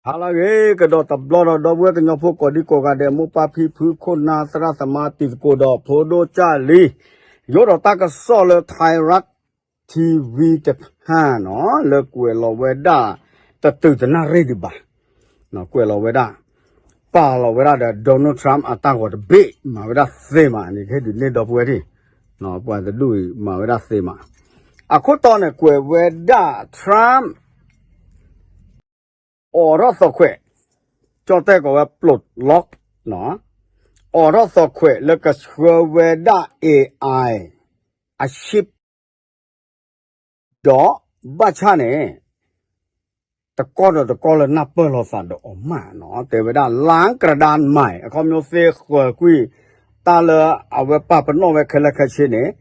ဟါလၢအဂ့ၤ ကဒီးတဘျီဒီး ဒီပုၢ်ဝဲၢ်ကညီဖိကိးဒံကိးဂၤဒဲး မိၢ်ပၢ်ဖံဖု ခိၣ်နၢ်သရၣ်သမါ တံၤသကိးဒီးဖိဒိၣ်ကၢ်လံ, ယအိၣ်ဒီးတၢ်ကစီၣ်လၢ Thai Rat T V တဖၣ်နီၤ လၢကွဲးလီၤဝဲဒၣ် တတုၤတနၣ်ရံၣ်ဒံးဘၣ်, ကွဲးလီၤဝဲဒၣ် ပာ်လီၤဝဲဒၣ်ဒီး Donald Trump အတၢ်ဂီၤတဘ့ၣ် မၤဝဲဒၣ်သ့မးန့ၣ် ကဟ့ၣ်ဒုးန့ၢ်ဒီပုၢ်ဝဲၢ်ထံၣ်, ပှၤတဒူၣ်အံၤ မၤဝဲဒၣ်သ့မး, အခိၣ်တီန့ၣ် ကွဲးဝဲဒၣ် Trump အိးထီၣ်သီခွဲး, ကၠီၣ်တဲၣ်ကိးဝဲ ပျိးလီၢ်, အိးထီၣ်သီခွဲးလၢကဆှၢဝဲဒၣ် A I အ chip ဒီးဘၣ်ဆၣ်န့ၣ် တကီၢ်ဒီးတကီၢ်လၢနၢ်ပၢၢ်လိာ်သးဒီးအီၤမးနီၤ တဲဝဲဒၣ် လၢကရဒါမၤ အခီပညီသ့ဃၢၤကွံာ် တၢ်လၢအဝဲပာ်ပနီၣ်ဝဲခဲလၢာ်ခဲဆ့န့ၣ်,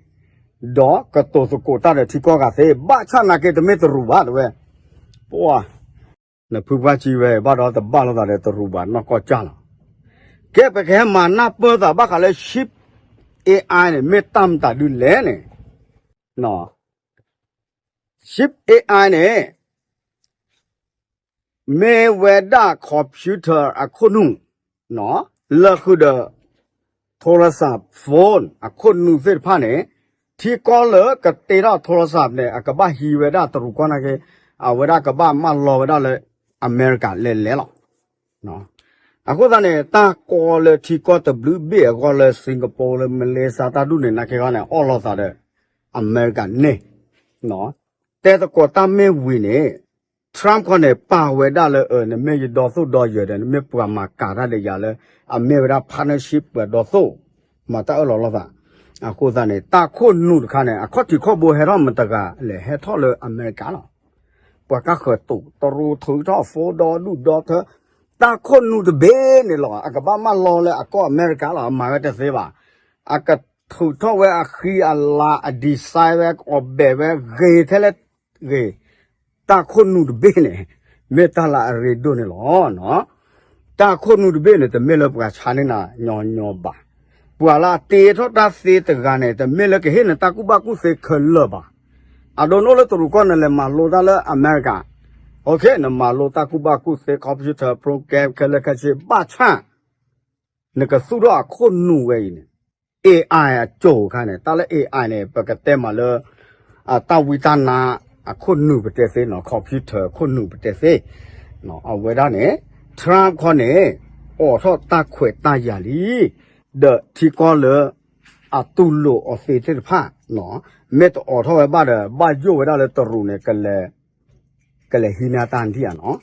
ဒီးကတိၤသကိးတၢ်ဒီးထံကီၢ်ဂၤသ့ ဘၣ်ဆၣ်နာ်က့တမ့ၢ်တရူးဘၣ်တဲဝဲ, ပှၤ နဖုပှၢ်ကံဝဲ ဘၣ်ဒီးတဘၣ်လိာ်သးဒီးတရူးဘၣ်နီၢ်ကီၢ်ကၢ်လီၤ, ကဲပကဟဲမၤနၢ်ပၢၢ်သးဘၣ်ဃးလၢ chip A I န့ၣ် မ့ၢ်တၢ်မတၤဒုလဲၣ်န့ၣ် chip A I န့ၣ် မ့ၢ်ဝဲဒၣ် computer အခိၣ်နူာ်, လၢဃုာ်ဒီး ထိရစး phone အခိၣ်နူာ်သ့ၣ်တဖၣ်န့ၣ်, ထံကီၢ်လၢကတ့ထီၣ်ထိရစးန့ၣ် အကဘၣ်ဟံးဝဲဒၣ်တရူးကီၢ်နာ်က့, အဝဲဒၣ်ကဘၣ်မၢလီၤဝဲဒၣ်လၢ အမဲရကၤလဲၤလဲၤလီၤ. အဃိသတးန့ၣ် တၢ်ကီလၢထံကီၢ်တဘျုးဘ့ၣ်အဂီၢ်လၢ Singapore လၢ Malaysia တၢ်ဒူၣ်န့ၣ် နာ်က့ဂီၢ်န့ၣ် အီၣ်လိာ်သးဒီး အမဲရကၤန့ၣ်, တဲသကိးတၢ်မ့ၢ်ဝံၤန့ၣ် Trump ခီန့ၣ် ပာ်ဝဲဒၣ်လၢ နမ့ၢ်ယဒီသိၣ်ဒီယၢၤဒီး နမ့ၢ်ပှၤမၤကၤတၢ်ဒီးယၤလၢ အမ့ၢ်ဝဲဒၣ် partnership ပှၤဒီသိၣ် မၤတၢ်အၢၣ်လီၤလိာ်သး, အဃိသတးန့ၣ် တၢ်ခိၣ်နူာ်တခါန့ၣ် အခီၣ်ထံးခီၣ်ဘိဟဲထီၣ်မတၤတဂၤလဲၣ် ဟဲထီၣ်လၢအမဲရကၤလီၤ. ပှၤကဃၢၤတူာ်တရူးထုးထီၣ် phone ဒီဒူၣ်ဒီထၢ, တၢ်ခိၣ်နူာ်တဘ့ၣ်န့ၣ်လီၤ အကဘၣ်မၢလီၤလၢအကီၢ်အမဲရကၤလီၤ အမၤဝဲတသ့ဘၣ်. အကထုးထီၣ်ဝဲအဃံအလၤ အ design ဝဲ အီၣ်ဘဲးဝဲဂ့ၤထဲလဲၣ်ဂ့ၤ, တၢ်ခိၣ်နူာ်တဘ့ၣ်န့ၣ် မ့ၢ်တၢ်လၢအရ့ဒိၣ်န့ၣ်လီၤ. တၢ်ခိၣ်နူာ်တဘ့ၣ်န့ၣ် တမ့ၢ်လၢပှၤဆါန့ၢ်နၤညီညီဘၣ်. ပှၤလၢအတ့ထီၣ်တၢ်သ့တဂၤန့ၣ် တမ့ၢ်လၢကဟ့ၣ်နတၢ်ကူၣ်ဘၣ်ကူၣ်သ့ခဲလၢာ်ဘၣ်. အဒိနအိၣ်လၢတရူးကီၢ်န့ၣ် လဲၤမၤလိတၢ်လၢအမဲရကၤ, နမၤလိတၢ်ကူၣ်ဘၣ်ကူၣ်သ့ computer program ခဲလၢာ်ခဲဆ့ ဘၣ်ဆၣ် နကသူၣ်ထီၣ်အခိၣ်နူာ်ဝဲအံၤန့ၣ် A I အစိၤအခါန့ၣ် တၢ်လၢ A I န့ၣ် ပကတဲမးလၢ တၢ်ဝံတၢ်နါအခိၣ်နူာ်ပတဲသ့နီၤ computer အခိၣ်နူာ်ပတဲသ့, အဝဲဒၣ်န့ၣ် Trump ခီန့ၣ် အိးထီၣ်တၢ်ခွဲးတၢ်ယာ်လံ, ဒီးထံကီၢ်လၢ အတူၢ်လိာ်အီၤသ့သ့ၣ်တဖၣ်, မ့ၢ်တအိးထီၣ်ဝဲဘၣ်ဒီး ဘၣ်ယိၣ်ဝဲဒၣ်လၢတရူးန့ၣ် ကလဲၤဟံးန့ၢ်တၢ်ဒံၣ်ဧါနီၤ,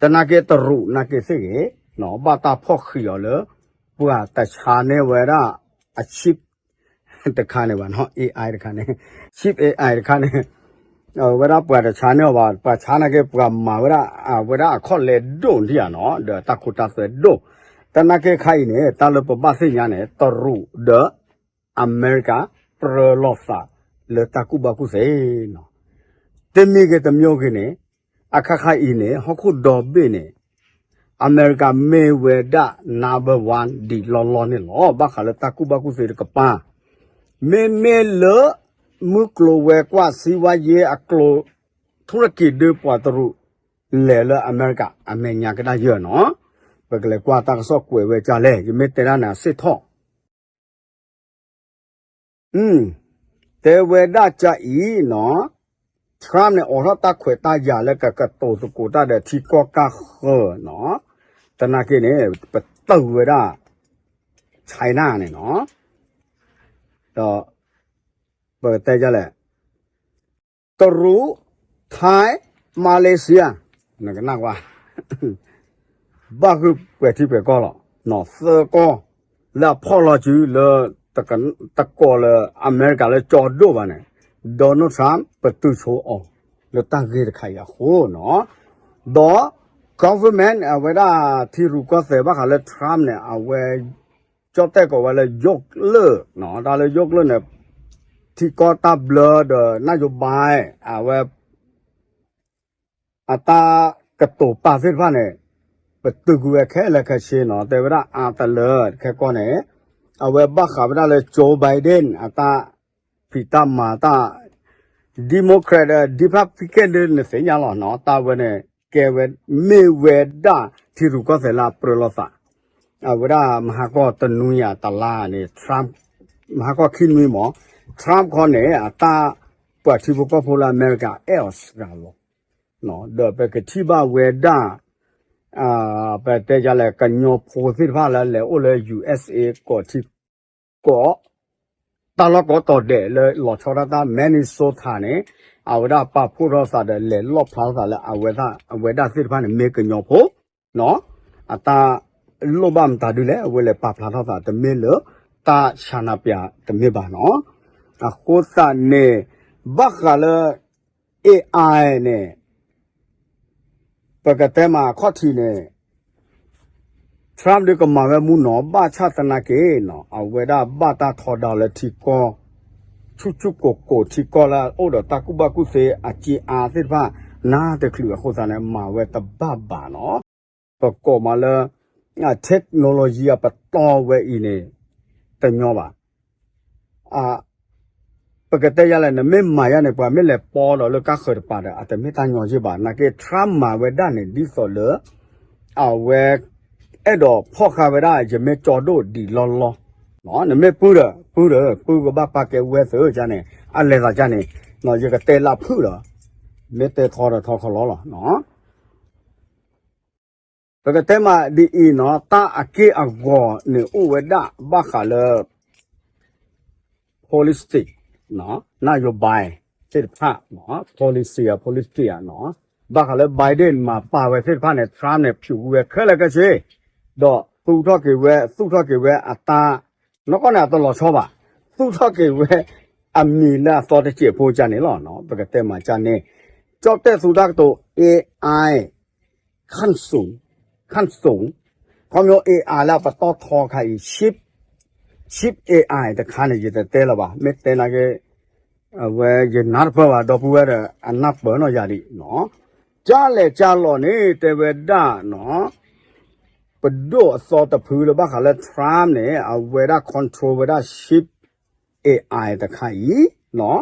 တနာ်က့တရူးနာ်က့သ့ၣ်ဂ့ၤ, ဘၣ်တၢ်ဖီၣ်ဃံးအီၤလၢ ပှၤတဆါန့ၢ်ဝဲဒၣ်အ chip တခါန့ၣ်ဘၣ်နီၤ A I တခါန့ၣ်, chip A I တခါန့ၣ်, ဝဲဒၣ်ပှၤတဆါန့ၢ်အီၤဘၣ် ပှၤဆါနာ်က့ပှၤမၤဝဲဒၣ် ဝဲဒၣ်အခီၣ်လဲဒိၣ်ဒံၣ်ဧါနီၤ ဒီးတၢ်ခိတၢ်သွဲဒိၣ်, တနာ်က့ခါအံၤန့ၣ် တၢ်လၢပဘၣ်သ့ၣ်ညါန့ၣ် တရူးဒီး အမဲရကၤ ပြၢလိာ်သးလၢတၢ်ကူၣ်ဘၣ်ကူၣ်သ့နီၤ, တမံၤဂ့ၤတမံၤဂ့ၤန့ၣ်, အခါခါအံၤန့ၣ် ဟီၣ်ခိၣ်ဒီဘ့ၣ်န့ၣ် အမဲရကၤမ့ၢ်ဝဲဒၣ် number one ဒံးလီၢ်လီၢ်န့ၣ်လီၤ ဘၣ်ဃးလၢတၢ်ကူၣ်ဘၣ်ကူၣ်သ့တကပၤ, မ့မ့ၢ်လၢ မုၢ်ကျိၤဝဲၤကွာ်စံးဝါယ့အကျိၤ ထူရကံဒုးပှၤတရူး လဲၤလၢအမဲရကၤ အမဲာ်ညါကဒါယၢၢ်နီၤ, ပကလဲၤကွၢ်တၢ်ကစီၣ်ကွဲးဝဲဒ်လဲၣ် ယမ့ၢ်တဲဒၣ်န့ၣ်အစ့ၣ်ထီၣ် တဲဝဲဒၣ်ကအံၤနီၤ, Trump န့ၣ် အိးထီၣ်တၢ်ခွဲးတၢ်ယာ်လၢကကတိၤသကိးတၢ်ဒီးထံကီၢ်ကၢ်ဃၢၤနီၤ, တနာ်က့န့ၣ် ပတုာ်ဝဲဒၣ် China န့ၣ်နီၤ, ဒီး ပကတဲဒ်လဲၣ် တရူး, Thai, Malaysia, နကနၣ်ကွၢ် ဘၣ်ဃုာ်ပှဲၤထံပှဲၤကီၢ်လီၤ, သၢကီၢ် လၢအဖီၣ်လီၤစုလၢ တကိးလၢအမဲရကၤလၢကၠီဒိၣ်ဘၣ်န့ၣ် Donald Trump ပတုာ်ဆိအီၤ လၢတၢ်ဂ့ၢ်တခါအံၤအဃိနီၤ, ဒီး government အဝဲဒၣ်ထံရူၢ်ကီၢ်သဲးဘၣ်ဃးလၢ Trump န့ၣ် အဝဲ ကၠီၣ်တဲၣ်ကိးဝဲလၢ ယိၣ်ကျၢၢ်နီၤ, တၢ်လၢယိၣ်ကျၢၢ်န့ၣ် ထံကီၢ်တၢ်ဘျၢဒီး နၣ်ယိၤဘၣ် အဝဲ အတၢ်ကတိၤပာ်သ့ၣ်တဖၣ်န့ၣ် ပတုာ်ကွံာ်ဝဲခဲလၢာ်ခဲဆ့နီၤ, တဲဝဲဒၣ်အါတလၢခဲကီၢ်န့ၣ် အဝဲဘၣ်ဃးဝဲဒၣ်လၢ Joe Biden အတၢ်ဖံးတၢ်မၤတၢ် Democrat ဒီး Republican ဒ်နသ့ၣ်ညါလီၤနီၤ, တၢ်ဝဲန့ၣ် ကဲဝဲ မ့ၢ်ဝဲဒၣ်ထံရူၢ်ကီၢ်သဲးလၢအပြၢလိာ်သး အဝဲဒၣ်မဟါကီၢ်တနွံအတလါန့ၣ် Trump မဟါကီၢ်ခံနွံမး Trump ခီန့ၣ် အတၢ်ပှၤထံဖိကီၢ်ဖိလၢအမဲရကၤအဲၣ်အီၤစှၤလီၤ ဒီးပကထံၣ်ဘၣ်ဝဲဒၣ် ပတဲယလဲၣ် ကညီဖိသ့ၣ်တဖၣ်လၢလဲၤအိၣ်လၢ ယူၢ်အ့းအ့း ကီၢ်ထံကီၢ် တၢ်လီၢ်ကိးတီၤဒဲးလၢလီၤဆီဒၣ်တၢ် Minnesota န့ၣ် အဝဲဒၣ်ပာ်ဖှိၣ်ထီၣ်သးဒီးလဲၤလီၣ်ဖျါထီၣ်သးလၢ အဝဲဒၣ်သ့ၣ်တဖၣ်န့ၣ် မ့ၢ်ကညီဖိ အတၢ်လိၣ်ဘၣ်မတၤဒုလဲၣ် အဝဲလဲၤပာ်ဖျါထီၣ်သးတမ့ၢ်လၢ တၢ်ဆန္ဒပြတမ့ၢ်ဘၣ်နီၤ အဃိသတးန့ၣ် ဘၣ်ဃးလၢ AI န့ၣ် ပကတဲမးအခီၣ်ထံးန့ၣ် Trump ဒုးကမၤဝဲမူနီၤ ဘၣ်ဆၣ်သနာ်က့နီၤ အဝဲဒၣ်ဘၣ်တၢ်ထီဒါလၢထံကီၢ် ဆူၣ်ဆူၣ်ကိၢ်ကိၢ်ထံကီၢ်လၢအအိၣ်ဒီးတၢ်ကူၣ်ဘၣ်ကူၣ်သ့အက့အါသ့ၣ်တဖၣ် နါတချုးအဃိသတးန့ၣ် မၤဝဲတဘၣ်ဘၣ်နီၤ ပကိးမးလၢ technology အပတီၢ်ဝဲအံၤန့ၣ် တညီဘၣ် ပကတဲယၤလဲၣ် နမ့ၢ်မၤယၤန့ၣ် ပှၤမ့ၢ်လဲၤပိဒီးလၢကါဃၢၤတပၤဒီး အတမ့ၢ်တၢ်ညီယ့ၢ်ဘၣ် နာ်က့ Trump မၤဝဲဒၣ်န့ၣ် ဒ်သိးလၢ အဝဲ အဲၣ်ဒိးဖီၣ်ဃာ်ဝဲဒၣ် ယမ့ၢ်ကၠီဒိၣ်ဒံးလီၢ်လီၢ် နမ့ၢ်ပုၢ်ဒီး ပုၢ်ဒီး ပုၢ်ကဘၣ်ပာ်ကဲဝဲသုကန့ၣ် အလဲၤသးကန့ၣ် ယကတဲလၢဖုၣ်လီၤ မ့ၢ်တဲထီဒီးထီခီလီၤလီၤ ပကတဲမးဒ်အံၤနီၤ တၢ်အက့ၢ်အဂီၤန့ၣ်အိၣ်ဝဲဒၣ်ဘၣ်ဃးလၢ policy နယိၤဘၣ်သ့ၣ်တဖၣ် policy အ policy အနီၤ ဘၣ်ဃးလၢ Biden မၤပာ်ဝဲသ့ၣ်တဖၣ်န့ၣ် Trump န့ၣ် ဖၠူးဝဲခဲလၢာ်ခဲဆ့ ဒီးသူၣ်ထီၣ်က့ၤဝဲ သူၣ်ထီၣ်က့ၤဝဲအတၢ် နီၢ်ကီၢ်န့ၣ် အတလီၤဆီဘၣ် သူၣ်ထီၣ်က့ၤဝဲ အမံၤလၢအသီတစဲးဖိကန့ၣ်လီၤ ပကတဲမးကန့ၣ် ကၠီၣ်တဲၣ်သူတၢ်ကတိၤ AI ขั้นสูง ขั้นสูง ခီဖျိ AI လၢအပတီၢ်ထီခါအံၤ chip chip AI တခါန့ၣ် ယတတဲလၢၤဘၣ် မ့ၢ်တဲနာ်က့ အဝဲယနၢ်တပၢၢ်ဘၣ် ဒီပုၢ်ဝဲၢ်ဒီး အနၢ်ပၢၢ်နီၢ်ယၤဒံးနီၤ ကၢ်လဲၣ်ကၢ်လီၤန့ၣ် တဲဝဲဒၣ်နီၤ ပဒိၣ်အသီတဖုလၢဘၣ်ဃးလၢ Trump န့ၣ် အဝဲဒၣ် control ဝဲဒၣ် chip AI တခါအံၤ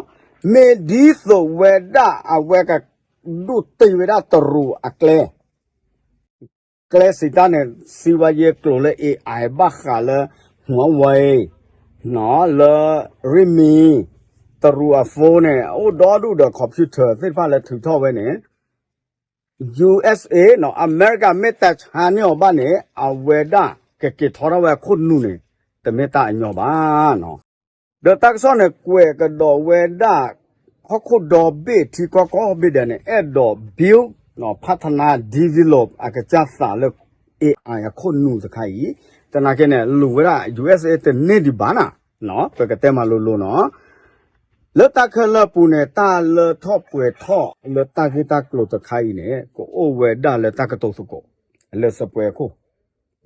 မ့ၢ်ဒ်သိးဝဲဒၣ်အဝဲက ဒိၣ်တ့ၢ်ဝဲဒၣ်တရူးအကျဲ ကျဲစံးတၢ်န့ၣ် စံးဝဲယဲၢ်ကျိၤလၢ AI ဘၣ်ဃးလၢ Huawei လၢ Realme တရူးအ phone န့ၣ် အိၣ်ဒီဒူၣ်ဒီး computer သ့ၣ်တဖၣ်လၢထုးထီၣ်ဝဲန့ၣ် USA နီၤ အမဲရကၤမ့ၢ်တၢ်ဆါန့ၢ်အီၤဘၣ်န့ၣ် အဝဲဒၣ်ကက့ၤထီထီၣ်ဝဲအခိၣ်နူာ်န့ၣ် တမ့ၢ်တၢ်အညီဘၣ်နီၤ ဒီးတၢ်ကစီၣ်န့ၣ် ကွဲးကဒီးဝဲဒၣ် ဟီၣ်ခိၣ်ဒီဘ့ၣ်ထံကီၢ်ကိးဘ့ၣ်ဒဲးန့ၣ် အဲၣ်ဒိး build နီၤ พัฒนา develop အကစၢ်သးလၢ AI အခိၣ်နူာ်တခါအံၤ သနာ်က့န့ၣ် လူၤဝဲဒၣ် USA တန့ၢ်ဒံးဘၣ်နၤ ပကတဲမးလိၤလိၤနီၤ လၢတၢ်ခဲလၢာ်ပူၤန့ၣ် တၢ်လၢထီၣ်ပှဲၤထီၣ်လၢတၢ်ဂ့ၢ်တၢ်ကျိၤတခါအံၤန့ၣ် ကအိၣ်ဝဲဒၣ်လၢတၢ်ကတိၤသကိး လၢစပွဲခိၣ်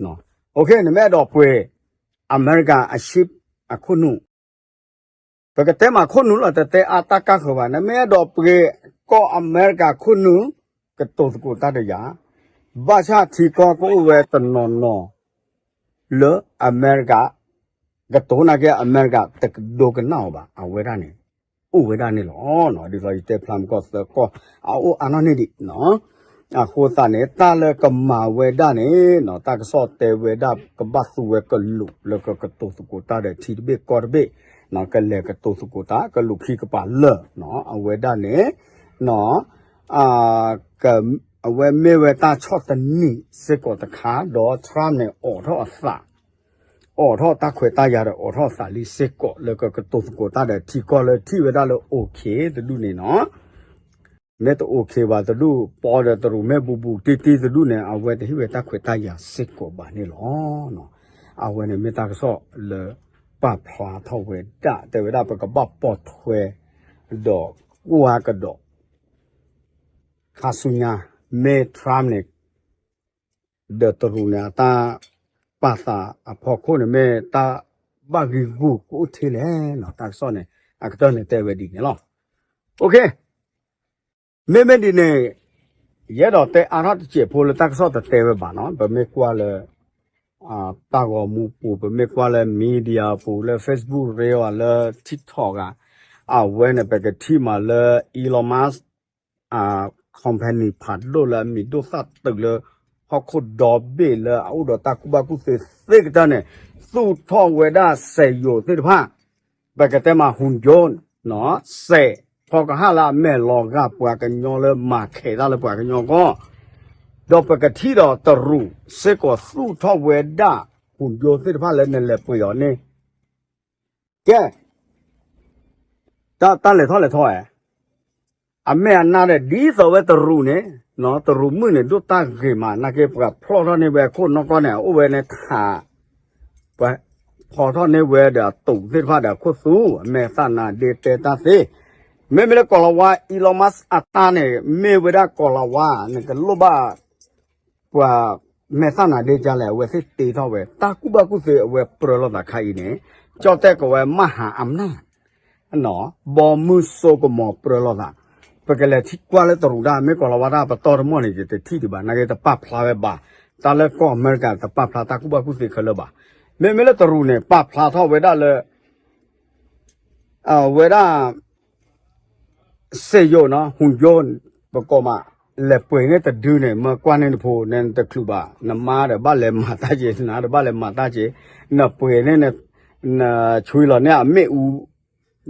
နမ့ၢ်အဲၣ်ဒိးပှ့ၤ အမဲရကၤအ chip အခိၣ်နူာ် ပကတဲမးခိၣ်နူာ်လီၤ တတဲအါတၢ်ကါဃၢၤဘၣ် နမ့ၢ်အဲၣ်ဒိးပှ့ၤကီၢ်အမဲရကၤခိၣ်နူာ် ကတိၤသကိးတၢ်ဒီးယၤ ဘၣ်ဆၣ်ထံကီၢ်ကအိၣ်ဝဲတနီၤနီၤ လၢအမဲရကၤ ကတိၤနာ်က့ အမဲရကၤတဒိကနၣ်အီၤဘၣ် အဝဲဒၣ်န့ၣ် အိၣ်ဝဲဒၣ်န့ၣ်လီၤ. ဒ်သိးယတဲဖျါမကီၢ်သၢကီၢ် အအိၣ်အါနီၢ်န့ၢ်ဒံး အဃိသတးန့ၣ် တၢ်လၢကမၤဝဲဒၣ်န့ၣ် တၢ်ကစီၣ်တဲဝဲဒၣ် ကဘၣ်သူဝဲကလူးလၢကကတိၤသကိးတၢ်ဒီးထံတဘ့ၣ်ကီၢ်တဘ့ၣ် ကလဲၤကတိၤသကိးတၢ် ကလူးခံကပၤလၢာ် အဝဲဒၣ်န့ၣ် အဝဲမ့ၢ်ဝဲတၢ်ဆီၣ်သနံးစ့ၢ်ကီးတခါ ဒီး Trump န့ၣ် အိးထီၣ်အသး အိးထီၣ်တၢ်ခွဲးတၢ်ယာ်ဒီး အိးထီၣ်သးလံစ့ၢ်ကီး လၢကကတိၤသကိးတၢ်ဒီးထံကီၢ်လၢထံၣ်ဝဲဒၣ်လၢ okay တဒူၣ်န့ၣ်နီၤ မ့ၢ်တ okay ဘၣ်တဒူၣ် ပီဒီးတရူးမ့ၢ်ဘူးဘူးတံၢ်တံၢ်တဒူၣ်န့ၣ် အဝဲတဟ့ၣ်ဝဲတၢ်ခွဲးတၢ်ယာ်စ့ၢ်ကီးဘၣ်န့ၣ်လီၤ. အဝဲန့ၣ်မ့ၢ်တၢ်ကစီၣ်လၢ ပာ်ဖျါထီၣ်ဝဲဒၣ် တဲဝဲဒၣ်ပကဘၣ်ပိာ်ထွဲ ဒီးကွၢ်ကဒီး ခါဆူညါ မ့ၢ် Trump န့ၣ် ဒီးတရူးန့ၣ် အတၢ်ပာ်သးအဖီခိၣ်န့ၣ် မ့ၢ်တၢ်ဘၣ်ဂံာ်ဂူာ်ကအိၣ်ထဲလဲၣ်နီၤ တၢ်ကစီၣ်န့ၣ် အကတၢၢ်န့ၣ်တဲဝဲဒ်န့ၣ်လီၤ. Okay မ့မ့ၢ်ဒ်န့ၣ် ယအဲၣ်ဒိးတဲအါထီၣ်တစဲးဖိလၢတၢ်ကစီၣ်တတဲဝဲဘၣ်နီၤ ပမ့ၢ်ကွၢ်လၢ တၢ်ဂီၤမူပူၤ ပမ့ၢ်ကွၢ်လၢ media ပူၤ လၢ Facebook reel လၢ TikTok ဂၤ အဝဲန့ၣ် ပကထံၣ်မးလၢ Elon Musk အ company ဖးဒိၣ်လၢအမံၤဒိၣ်သၣ်တုာ်လၢ ဟီၣ်ခိၣ်ဒီဘ့ၣ်လၢအအိၣ်ဒီးတၢ်ကူၣ်ဘၣ်ကူၣ်သ့သ့ၣ်ကတၢၢ်န့ၣ် သူၣ်ထီၣ်ဝဲဒၣ်စဲးယိာ်သ့ၣ်တဖၣ် ပကတဲမး ဟူယိ စဲးဖီကဟၣ်လၢအမဲာ်လီၤဂာ်ပှၤကညီလၢမၤခဲးတၢ်လၢပှၤကညီအဂီၢ်, ဒီးပကထံၣ်ဒီးတရူးစ့ၢ်ကီးသူၣ်ထီၣ်ဝဲဒၣ် ဟူယိသ့ၣ်တဖၣ်လၢနလဲၤပှ့ၤအီၤန့ၣ် ကဲ တၢ်လဲၤထီၣ်လဲၤထီဧါ, အမဲာ်အနါဒီး ဒ်သိးဝဲတရူးန့ၣ်, တရူးမုၣ်န့ၣ် ဒိၣ်တၢ်ဂ့ၤမး နာ်က့ပှၤဖျီၣ်ထီၣ်န့ၢ်ဝဲအခိၣ်နီၢ်ကီၢ်န့ၣ် အအိၣ်ဝဲန့ၣ်ထး, ပှၤဖီၣ်ထီၣ်န့ၢ်ဝဲဒီးအတူးသ့ၣ်တဖၣ်ဒီးအခိၣ်သူ, မဲာ်သၣ်နါဒ့တဲတၢ်သ့, မ့မ့ၢ်လၢကိၤလၤဝါ Elon Musk အတၢ်န့ၣ် မ့ၢ်ဝဲဒၣ်ကိၤလၤဝါ နကလိၣ်ဘၣ် ပှၤမဲာ်သၣ်နါဒ့ကလဲၣ် အဝဲသ့ၣ်တ့ထီၣ်ဝဲ တၢ်ကူၣ်ဘၣ်ကူၣ်သ့အဝဲပြၢလိာ်သးခါအံၤန့ၣ်, ကၠီၣ်တဲၣ်ကဝဲမၢ်ဟးအမၢ် ဘီမုၢ်စိကမီၤပြၢလိာ်သး, ပကလဲၤထံၣ်ကွၢ်လၢတရူးဒၣ် မ့ၢ်ကိၤလၤဝါတၢ်ပတီၢ်တမီၢ်န့ၣ် ယတထံၣ်ဒံးဘၣ် နာ်က့တပာ်ဖျါဝဲဘၣ်, တၢ်လၢကီၢ်အမဲရကၤတပာ်ဖျါတၢ်ကူၣ်ဘၣ်ကူၣ်သ့ခဲလၢာ်ဘၣ်, မ့မ့ၢ်လၢတရူးန့ၣ် ပာ်ဖျါထီၣ်ဝဲဒၣ်လၢ အဝဲဒၣ် စဲးယိာ်နီၤ ဟူယိ ပကိးမး လဲၤပှ့ၤန့ၢ်တဒုန့ၣ် မ့ၢ်ကွၢ်န့ၢ်နဖိန့ၣ် နတချုးဘၣ် နမါဒီးဘၣ်လဲၤမၤတၢ်က့ၤ နၤဒီးဘၣ်လဲၤမၤတၢ်က့ၤ, နပှ့ၤန့ၢ် နဆွံလီၤန့ၢ်အမ့ၣ်အူ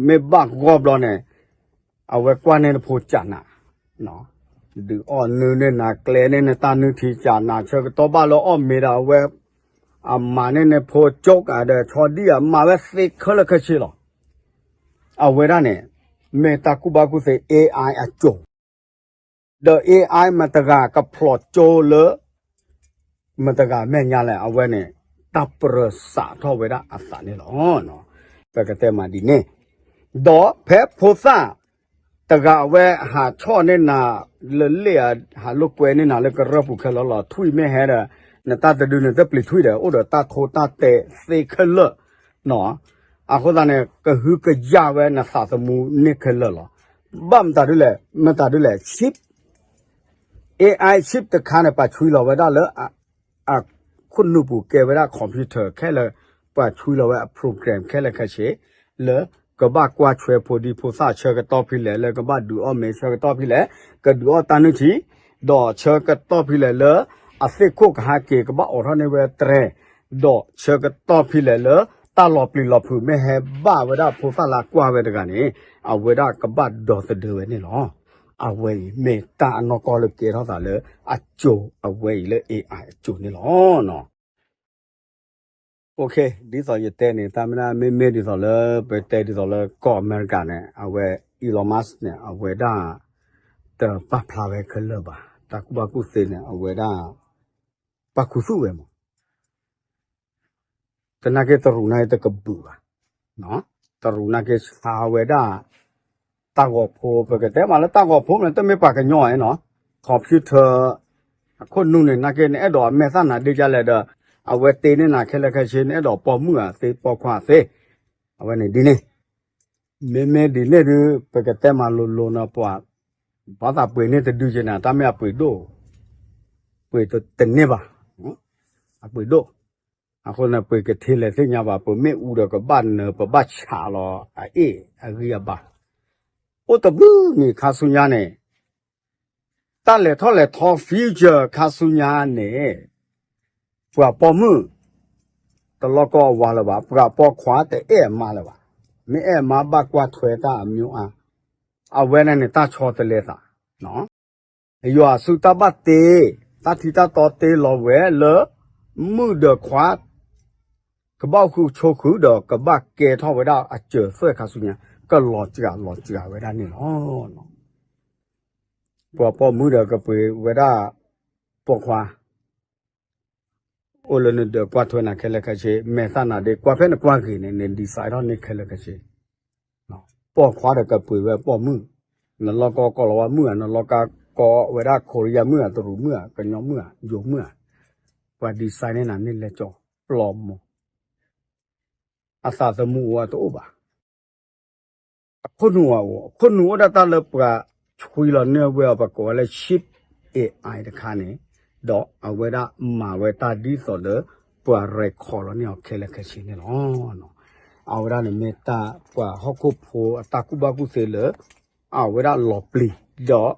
မ့ၢ်ဘၣ်ဂီၢ်ဘျီန့ၣ် အဝဲကွၢ်န့ၢ်နဖိကနး ဒုးအီၣ်နုၢ်န့ၢ်နၤ ကျဲန့ၢ်နတၢ်နုၢ်ထံကနး ဆၢကတီၢ်ဘၣ်လၢအီၣ်မ့ၤဒီးအဝဲ အမၤန့ၢ်နဖိကၠိကဒီး ဆီဒံၣ်အမၤဝဲသ့ခဲလၢာ်ခဲဆ့လီၤ. အဝဲဒၣ်န့ၣ် မ့ၢ်တၢ်ကူၣ်ဘၣ်ကူၣ်သ့ AI အစိၤ ဒီး AI မတၤတဂၤကဖျိးကၠိလၢ မတၤတဂၤမဲာ်ညါလဲၣ် အဝဲန့ၣ် တၢ်ပြၢစးထီၣ်ဝဲဒၣ်အသးန့ၣ်လီၤ. ပကတဲမးဒ်န့ၣ်, ဒီးဖဲဖိသၣ် တဂၤအဝဲဟးဆီၣ်န့ၢ်နၤ လၢလ့ၣ်ဧါ ဟးလိာ်ကွဲန့ၢ်နၤလၢကရၢၢ်ပူၤခဲလၢာ်လီၤ ထွံၣ်မ့ၢ်ဟဲဒီး နတၢ်တဒုန့ၣ်တပျံၤထွံၣ်ဒီး အိၣ်ဒီးတၢ်ထိတၢ်တဲသ့ခဲလၢာ် အဃိသတးန့ၣ် ကဟုကယာ်ဝဲနသးသမူန့ၢ်ခဲလၢာ်လီၤ. ဘၣ်မတၤဒ်လဲၣ် မတၤဒ်လဲၣ် chip, AI chip တခါန့ၣ် ပှၤဆွံလီၤဝဲဒၣ်လၢ အခိၣ်နူာ်ပူၤကဲဝဲဒၣ် computer ခဲလၢာ်, ပှၤဆွံလီၤဝဲအ program ခဲလၢာ်ခဲဆ့ လၢကဘၣ်ကွၢ်ထွဲဖိဒံဖိသၣ်ဆၢကတီၢ်ဖဲလဲၣ်, လၢကဘၣ်ဒုးအီၣ်မ့ၤဆၢကတီၢ်ဖဲလဲၣ်, ကဒုးအီၣ်တၢ်နုၢ်ထံ, ဒီးဆၢကတီၢ်ဖဲလဲၣ်လၢ အသ့ၣ်ခိၣ်ကဟဲက့ၤ ကဘၣ်အိးထီၣ်န့ၢ်ဝဲတြဲၤ, ဒီးဆၢကတီၢ်ဖဲလဲၣ်လၢ တၢ်လီၤပျံၤလီၤဖုးမ့ၢ်ဟဲဘၣ်ဝဲဒၣ်ဖိသၣ်လၢကွၢ်ဝဲတဂၤန့ၣ် အဝဲဒၣ်ကဘၣ်ဒီသဒၢဝဲန့ၣ်လီၤ. အဝဲအံၤမ့ၢ်တၢ်အနီၢ်ကီၢ်လၢကဲထီၣ်သးလၢအစိၤအဝဲအံၤလၢ AI အစိၤန့ၣ်လီၤ. OK, ဒ်သိးယတဲန့ၣ် တၢ်မ့ၢ်ဒၣ်မ့မ့ၢ်ဒ်သိးလၢ ပတဲဒ်သိးလၢကီၢ်အမဲရကၤန့ၣ် အဝဲ Elon Musk န့ၣ် အဝဲဒၣ် တပာ်ဖျါဝဲခဲလၢာ်ဘၣ်. တၢ်ကူၣ်ဘၣ်ကူၣ်သ့န့ၣ် အဝဲဒၣ် ပာ်ခူသူၣ်ဝဲမး တနာ်က့တရူးနာ်က့တကဘုးဘၣ်. တရူးနာ်က့ဆါဝဲဒၣ် တၢ်ဂီၤဖိ ပကတဲမးလၢတၢ်ဂီၤဖိမ့ၢ်တမ့ၢ်ပှၤကညီဧါနီၤ, computer အခိၣ်နူာ်န့ၣ် နာ်က့နအဲၣ်ဒိးအမဲာ်သၣ်နၤဒ့ဒ်လဲၣ်ဒီး အဝဲတ့န့ၢ်နၤခဲလၢာ်ခဲဆ့ နအဲၣ်ဒိးပိာ်မုၣ်ဧါသ့ ပိာ်ခွါသ့, အဝဲန့ၣ်ဒ်န့ၣ် မ့မ့ၢ်ဒ်န့ၣ်ဒုး ပကတဲမးလိၤလိၤနီၤ ပှၤ ဘၣ်သးပှ့ၤန့ၢ်တဒုက့ၤနၤ တၢ်မ့ၢ်အပှ့ၤဒိၣ် ပှ့ၤတန့ၢ်ဘၣ်, အပှ့ၤဒိၣ်, အဃိန့ၣ် ပှ့ၤကထ့လဲၣ်သ့ၣ်ညါဘၣ် ပမ့ၣ်အူဒီးကဘၣ်နၢၤ ပဘၣ်ဆးလီၤအအ့ၣ်အဂံၢ်အဘါ, အိၣ်တဘျုးမံၤခါဆူညါန့ၣ် တၢ်လဲၤထီၣ်လဲၤထီ future ခါဆူညါန့ၣ် ပှၤပိာ်မုၣ် တလီၢ်ကီၢ်အဝါလၢၤဘၣ်, ပှၤပိာ်ခွါတအဲၣ်အမါလၢၤဘၣ်, မ့ၢ်အဲၣ်အမါဘၣ်ကွၢ်ထွဲတၢ်အမံၤအါ, အဝဲန့ၣ်န့ၣ် တၢ်ဆီတလဲသး, ယွၤအစုတၢ်ဘၣ်တ့, တၢ်ထံတၢ်တီတ့လီၤဝဲလၢ မုၣ်ဒီးခွါ ကဘၣ်ဃုဆိဃုာ်ဒီးကဘၣ်ကဲထီၣ်ဝဲဒၣ်အစၢၤသွဲၣ်ခါဆူညါ ကလီၤစှၤလီၤစှၤဝဲဒၣ်န့ၣ်လီၤ. ပှၤပိာ်မုၣ်ဒီးကပှ့ၤဝဲဒၣ်ပိာ်ခွါ အိၣ်လၢနဒၢးကွၢ်ထွဲနၤခဲလၢာ်ခဲဆ့ မဲာ်သၣ်နၤဒ့ကွၢ်ဖဲနကွၢ်ဂ့ၤန့ၣ် န decide ထီၣ်န့ၢ်ခဲလၢာ်ခဲဆ့, ပိာ်ခွါဒီးကပှ့ၤဝဲပိာ်မုၣ်, နလီၢ်ကီၢ်ကီၤလၤဝါမုၣ်ဧါ နလီၢ်ကီၢ်ကီၤဝဲဒၣ် ခိရံယါမုၣ်ဧါ တရူးမုၣ်ဧါ ကညီမုၣ်ဧါ ယိၤမုၣ်ဧါ, ပှၤ decide န့ၢ်နၤန့ၢ်လဲၣ်ကၠီ ပျီမိၢ် အသးသမူအိၣ်အတအိၣ်ဘၣ်. အခိၣ်နူာ်အအိၣ် အခိၣ်နူာ်အိၣ်ဒၣ်တၢ်လၢပှၤဆွံလီၤန့ၢ်ဝဲအီၤ ပကိးဝဲလၢ chip AI တခါန့ၣ်, ဒီးအဝဲဒၣ်မၤဝဲတၢ်ဒ်သိးလၢပှၤ record လီၤန့ၢ်အီၤခဲလၢာ်ခဲဆ့န့ၣ်လီၤ. အဝဲဒၣ်န့ၣ်မ့ၢ်တၢ်ပှၤဟီၣ်ခိၣ်ဖိအတၢ်ကူၣ်ဘၣ်ကူၣ်သ့လၢ အဝဲဒၣ်လီၤပျံၤ ဒီး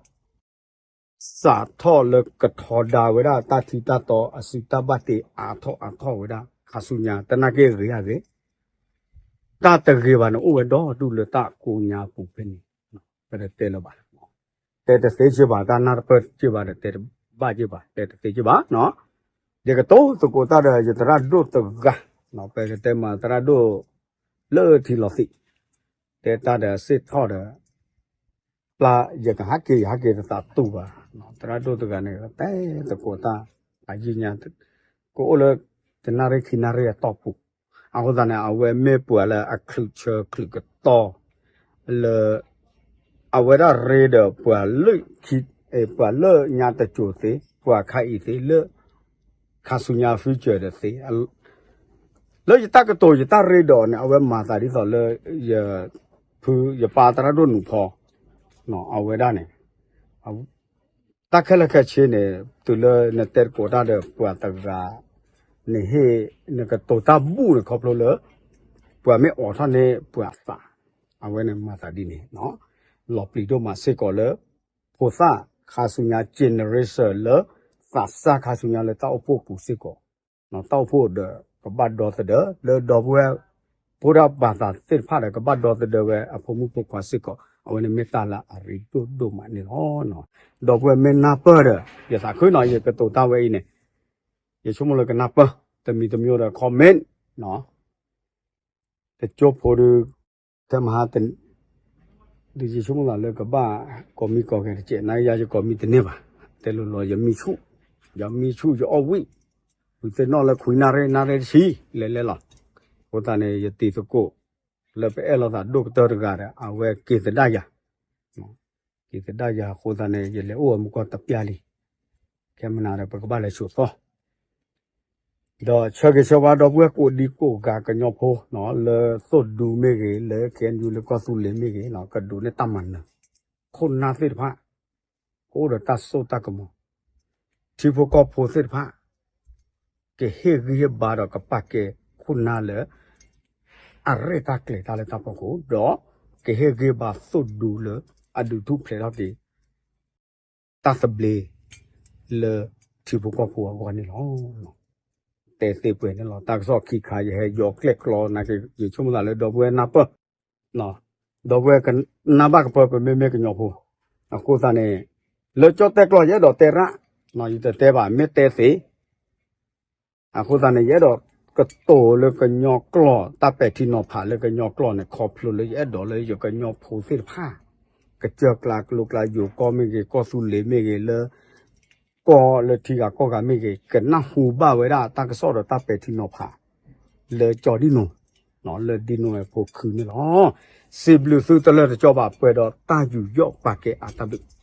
စးထီၣ်လၢကထီဒါဝဲဒၣ်တၢ်ထံတၢ်တီအစုတၢ်ဘၣ်တ့အါထီၣ်အါထီၣ်ဝဲဒၣ် ခါဆူညါ တနာ်က့ဂ့ၤဧါဂ့ၤ, တၢ်တဂ့ၤဘၣ်န့ၣ်အိၣ်ဝဲဒီဒူၣ်လၢတၢ်ကိညါပူၤဖဲန့ၣ်, ပတတဲလၢၤဘၣ်, တဲတသ့က့ဘၣ်, တၢ်နၢ်တပၢၢ်က့ဘၣ်ဒီး တဲတဘၣ်က့ဘၣ်, တဲတသ့က့ဘၣ်. ယကတိၤသကိးတၢ်ဒီး ယသရၣ်ဒိၣ်တဂၤ, ပကတဲမးသရၣ်ဒိၣ်လၢထံလီၤသံး, တဲတၢ်ဒီးစ့ၢ်ထီၣ်ဒီး ပျၢ်ယကဟးက့ၤ ယဟးက့ၤတသးတူၢ်ဘၣ်, သရၣ်ဒိၣ်တဂၤန့ၣ် တဲသကိးတၢ် အယံာ်ညါ ကအိၣ်လၢ တနၣ်ရံၣ်ခံနၣ်ရံၣ်အတီၢ်ပူၤ, အဃိသတးန့ၣ် အဝဲမ့ၢ်ပှၤလၢအချုးဆၢချုးကတီၢ် လၢ အဝဲဒၣ်ရ့ဒီးပှၤလၢ ပှၤလၢညါတစိၤသ့, ပှၤခါအံၤသ့, လၢ ခါဆူညါ future ဒီးသ့, လၢယတၢ်ကတိၤယတၢ်ရ့ဒီးန့ၣ် အဝဲမၤသးဒ်သိးလၢ ယ ဖုယပၢ်သရၣ်ဒိၣ်နူးဖီ အဝဲဒၣ်န့ၣ် တၢ်ခဲလၢာ်ခဲဆ့န့ၣ် တုၤလၢနတဲသကိးတၢ်ဒီးပှၤတဂၤ နဟ့ၣ် နကတိၤတၢ်ဘူၣ်န့ၣ်ခီဖျိလၢ ပှၤမ့ၢ်အိးထီၣ်န့ၢ်ပှၤအသး, အဝဲန့ၣ်မၤသးဒ်န့ၣ်, လီၤပျံၤဒိၣ်မးစ့ၢ်ကီးလၢ ဖိသၣ်ခါဆူညါ generation လၢ သးစၢ်ခါဆူညါလၢတၢ်အိၣ်ဖှိၣ်ပူၤစ့ၢ်ကီး, တၢ်အိၣ်ဖှိၣ်ဒီးကဘၣ်ဒီသဒၢ လၢဒီပုၢ်ဝဲၢ် ဖိဒၣ်ဘၣ်သးသ့ၣ်တဖၣ်ဒီး ကဘၣ်ဒီသဒၢဝဲအဖိမုၣ်ဖိခွါစ့ၢ်ကီး, အဝဲန့ၣ်မ့ၢ်တၢ်လၢအရ့ဒိၣ်ဒိၣ်မးန့ၣ်လီၤ. ဒီပုၢ်ဝဲၢ်မ့ၢ်နၢ်ပၢၢ်ဒီး ယသးခုနီၤ ယကတိၤတၢ်ဝဲအံၤန့ၣ် ယဆိကမိၣ်လၢကနၢ်ပၢၢ် တမံၤတမံၤဒီး comment တကၠိဖိဒီး ထဲမဟါ ဒီးယဆိကမိၣ်သးလၢကဘၣ်ကိးမံၤကိးဂၤတကဲး နယါယကိးမံၤတန့ၢ်ဘၣ်, တဲလိၤလိၤ ယမံဆူၣ်, ယမံဆူၣ် ယအီၣ်ဝံၣ်, ဝံၤသ့ၣ်နီၣ်လၢခွံနၣ်ရံၣ် နၣ်ရံၣ်တဆံ လဲၤလဲၤလီၤ. အဃိသတးန့ၣ် ယတံၤသကိး လၢပအဲၣ်လိာ်သးဒိၣ်ကတၢၢ်တဂၤဒီး အဝဲက့ၤသဒၣ်ယၤ က့ၤသဒၣ်ယၤအဃိသတးန့ၣ် ယလဲၤအိၣ်ဝဲမူကီၢ်တပျၢ်လံ, ခဲမုၢ်နၤဒီး ပကဘၣ်လဲၤဆိးသီ ဒီးဆၢဂ့ၤဆၢဝါဒီပုၢ်ဝဲၢ်ကိးဒံကိးဂၤကညီဖိ လၢသိၣ်ဒူမ့ၢ်ဂ့ၤ, လၢ KNU လၢကီၢ်သူလ့ၤမ့ၢ်ဂ့ၤ, ကဒိးန့ၢ်တၢ်မၤနၢၤ, ခိၣ်နၢ်သ့ၣ်တဖၣ် ကအိၣ်ဒီးတၢ်စိတၢ်ကမီၤ, ထံဖိကီၢ်ဖိသ့ၣ်တဖၣ် ကဟ့ၣ်ဂံၢ်ဟ့ၣ်ဘါဒီးကပာ်ကဲခိၣ်နၢ်လၢ အရဲၣ်တၢ်ကျဲၤတၢ်လၢတၢ်ဖီခိၣ်, ဒီးကဟ့ၣ်ဂံၢ်ဘါသိၣ်ဒူလၢ အဒုးထူၣ်ဖျဲးထီၣ်က့ၤ တၢ်သဘျ့ လၢထံဖိကီၢ်ဖိအဂီၢ်န့ၣ်လီၤ. တဲသ့ပှဲၤန့ၣ်လီၤ. တၢ်ကစီၣ်ခံခါ ယဟဲယီၤကျဲၣ်ကျီနာ်က့ ယဆိကမိၣ်သးလၢဒီပုၢ်ဝဲၢ်နၢ်ပၢၢ်, ဒီပုၢ်ဝဲၢ်ကနၢ်ဘၣ်ကပၢ ပမ့မ့ၢ်ကညီဖိ, အဃိသတးန့ၣ် လၢကၠီၣ်တဲၣ်ကျီ ယအဲၣ်ဒိးတဲရၣ်, ယတတဲဘၣ် မ့ၢ်တဲသ့ အဃိသတးန့ၣ် ယအဲၣ်ဒိးကတိၤလၢကညီကျိာ် တၢ်ပဲာ်ထံနီၤဖးလၢကညီကျိာ်န့ၣ် ခီဖျိလၢယအဲၣ်ဒိးလၢယကညီဖိသ့ၣ်တဖၣ် ကစၢၢ်ကျါကလိကျါ ယိၤကီၢ်မ့ၢ်ဂ့ၤ ကီၢ်သူလ့ၤမ့ၢ်ဂ့ၤ လၢ ကီၢ်လၢထံဂၤကီၢ်ဂၤမ့ၢ်ဂ့ၤ ကနၢ်ဟူဘၣ်ဝဲဒၣ်တၢ်ကစီၣ်ဒီးတၢ်ပဲာ်ထံနီၤဖး လၢကၠီဒံနိ လၢဒံနိဝဲဖိခုန့ၣ်လီၤ. စံးဘျုးသုတလၢာ်တကီဘၣ် ပှဲၤဒီးတၢ်ယူးယီၣ်ပာ်ကဲအတၢ်ဘျုး